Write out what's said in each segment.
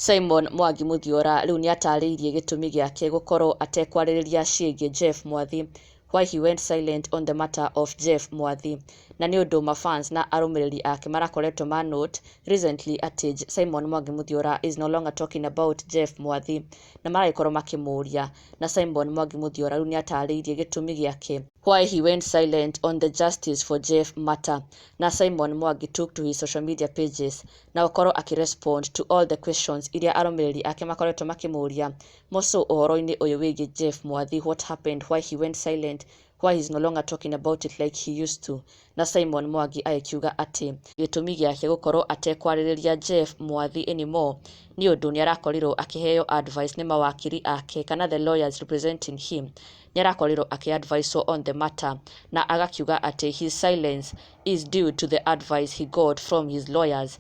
Simon Mwangi Muthiora rĩu nĩatarĩirie gĩtũmi gĩake gũkorwo atekwarĩrĩria ciĩgiĩ Jeff Mwathi, why he went silent on the matter of Jeff Mwathi. Na nĩ ũndũ mafans na arũmĩrĩri ake marakoretwo ma note recently atĩ Simon Mwangi Muthiora is no longer talking about Jeff Mwathi, na maragĩkorwo makĩmũria. Na Simon Mwangi Muthiora rĩu nĩatarĩirie gĩtũmi gĩake why he went silent on the justice for Jeff matter. Na Simon Mwangi took to his social media pages na gũkorwo akĩrespond to all the questions iria arũmĩrĩri ake makoretwo makĩmũria more so ũhoro-inĩ ũyũ wĩgiĩ Jeff Mwathi, what happened, why he went silent, why he's no longer talking about it like he used to. Na Simon Mwangi agĩkiuga atĩ gĩtũmi gĩake gũkorwo atekwarĩrĩria Jeff Mwathi anymore nĩ ũndũ nĩ arakorirwo akĩheo advice nĩ mawakiri ake kana the lawyers representing him. Nĩ arakorirwo akĩ-adviswo on the matter, na agakiuga atĩ his silence is due to the advice he got from his lawyers.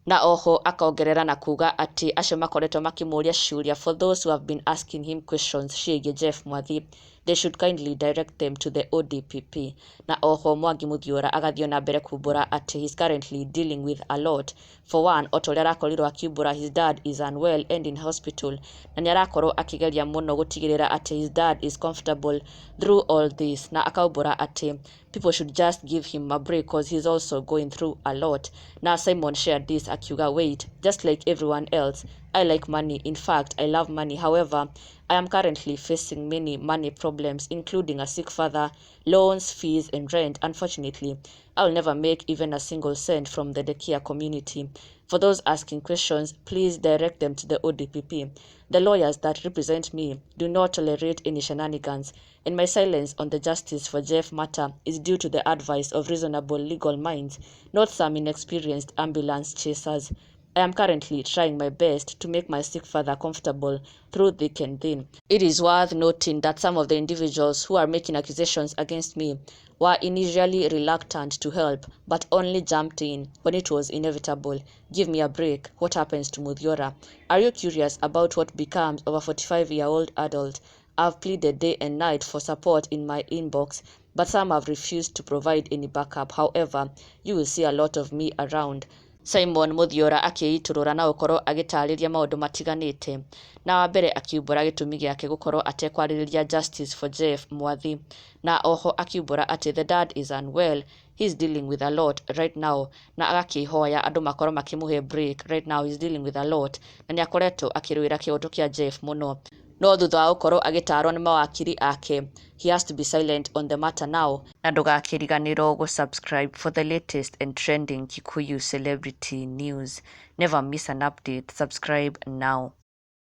Na oho akongerera na kuga atĩ acio makoretwo makĩmũria ciũria, for those who have been asking him questions ciĩgiĩ Jeff Mwathi, they should kindly direct them to the ODPP. Na oho Mwangi Muthiora agathiĩ na mbere kumbũra atĩ he's currently dealing with a lot. For one, o ta ũrĩa arakorirwo akiumbũra, his dad is unwell and in hospital, na nĩ arakorwo akĩgeria mũno gũtigĩrĩra atĩ his dad is comfortable through all this. Na akaumbũra atĩ people should just give him a break 'cause he's also going through a lot. Na Simon shared this akiuga, "Wait, just like everyone else, I like money. In fact, I love money. However, I am currently facing many money problems, including a sick father, loans, fees and rent. Unfortunately, I will never make even a single cent from the Dekia community. For those asking questions, please direct them to the ODPP. The lawyers that represent me do not tolerate any shenanigans, and my silence on the justice for Jeff matter is due to the advice of reasonable legal minds, not some inexperienced ambulance chasers. I am currently trying my best to make my sick father comfortable through thick and thin. It is worth noting that some of the individuals who are making accusations against me were initially reluctant to help but only jumped in when it was inevitable. Give me a break. What happens to Muthiora? Are you curious about what becomes of a 45-year-old adult? I've pleaded day and night for support in my inbox, but some have refused to provide any backup. However, you will see a lot of me around." Simon Muthiora akĩitũrũra na gũkorwo agĩtarĩria maũndũ matiganĩte, na wa mbere akiumbũra gĩtũmi gĩake gũkorwo atekwarĩrĩria justice for Jeff Mwathi. Na oho akiumbũra atĩ the dad is unwell, he's dealing with a lot right now, na agakĩhoya andũ makorwo makĩmũhe break. Right now he's dealing with a lot, na nĩ akoretwo akĩrũĩra kĩhoto kĩa Jeff mũno, no thutha wa gũkorwo agĩtarwo nĩ mawakiri ake, he has to be silent on the matter now. Na ndũgakĩriganĩrwo gũ-subscribe for the latest and trending Kikuyu celebrity news. Never miss an update. Subscribe now.